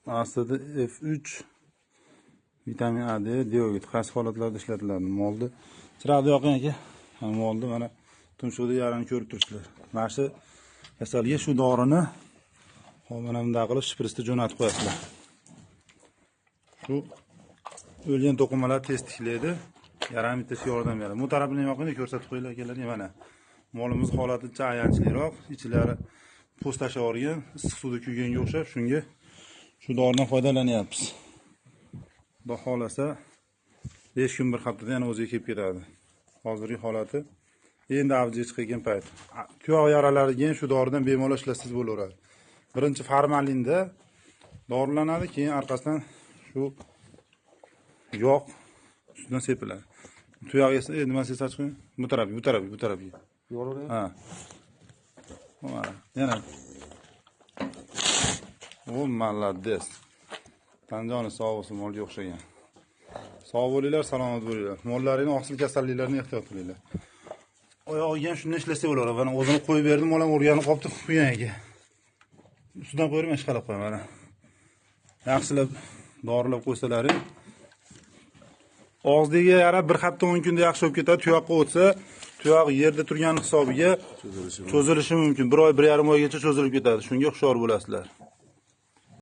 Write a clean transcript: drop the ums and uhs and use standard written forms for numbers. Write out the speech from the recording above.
Aslida F3 vitamin A D deogit qaysi holatlarda ishlatiladi? Molni chiroqni yoqing aka. Molni mana tumshug'ida yarani ko'rib turibsizlar. Mana shu kasalga shu dorini hop mana bunday qilib shprisda jo'natib qo'yasizlar. Shu o'lgan to'qimalar tez tiklaydi, yarani bitishga yordam beradi. Bu tarafini yoqing, ko'rsatib qo'yinglar akalarga mana. Molimiz holati ayanchliroq, ichlari po'stlashib yuborgan, issiq suvda kuyganga o'xshab, shunga shu doridan foydalanyapmiz. Xudo xolasa 5 kun bir haftada yana o'ziga kelib ketadi. Hozirgi holati endi avjiga chiqgan payt. Tuyoq yaralariga ham shu doridan bemalol ishlatsangiz bo'laveradi. Birinchi formalinda dorilanadi, keyin orqasidan shu yog' ustidan sepiladi. Tuyoq esa nimasi esa chiqing? Bu tarafga, bu tarafga, bu tarafga. Ha. Mana, yana. O, молодец. Tanjoni sog' bo'lsin, molga o'xshagan. Sog' bo'linglar, salomat bo'linglar. Mollaringni oqsil kasalliklarini ehtiyot qilinglar. Oyog'iga ham shunday ishlasa bo'laveradi. Mana o'zini qo'yib berdim, mol ham o'rganib qolibdi, qo'ygan aka. Ustidan qo'yib ishqalab qo'yaman mana. Yaxshilab dorilab qo'ysalaring, og'zdagi yara bir hafta 10 kunda yaxshi bo'lib ketadi. Tuyoqqa o'tsa, tuyoq yerda turgan hisobiga cho'zilishi mumkin. 1 oy, 1,5 oygacha cho'zilib ketadi. Shunga hushyor bo'lasizlar.